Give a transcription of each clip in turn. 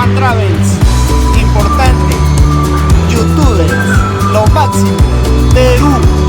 Chan Travels, importante, youtubers, lo máximo, Perú.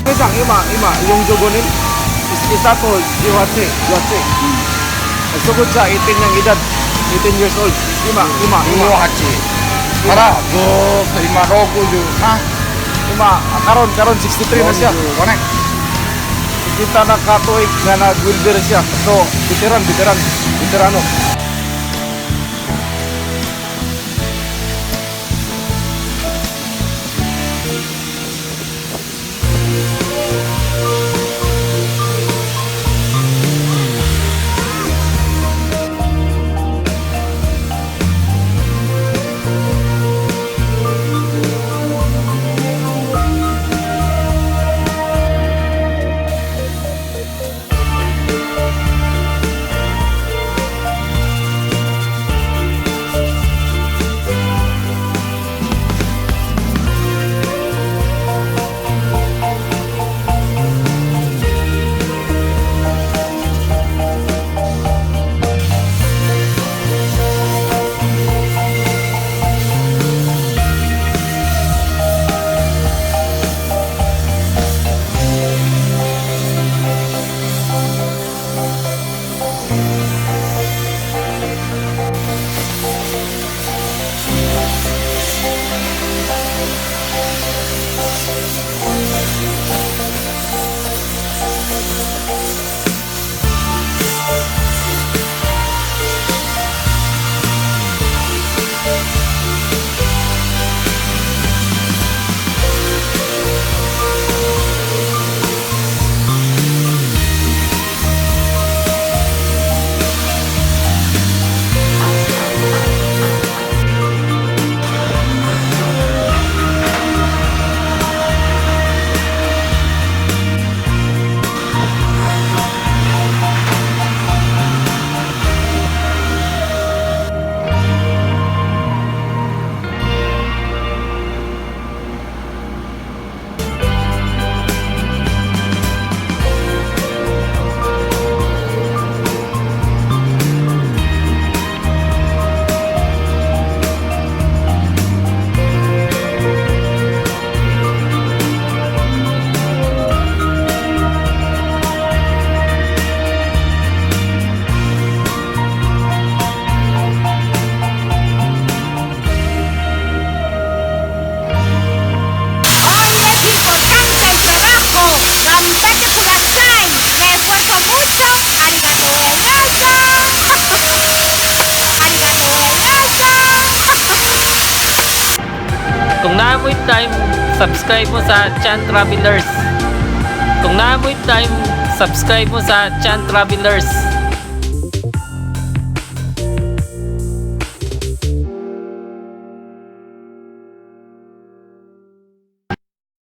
会长今yung jugonin isa to 18 18. Sugod siya 18 ng edad, 18 years old. 今今今 18からずーっと今63 今karon 63 na siya. 45年 Kita na katuig nga nag-welder siya. So, veteran, veteran, veterano. Hoy es importante el trabajo. Ganbatte kudasai. Me esfuerzo mucho. Arigato gozaimasu. Arigato gozaimasu. Kung naa mo'y time, subscribe mo sa Chan Travelers. Kung naa mo'y time, subscribe mo sa Chan Travelers.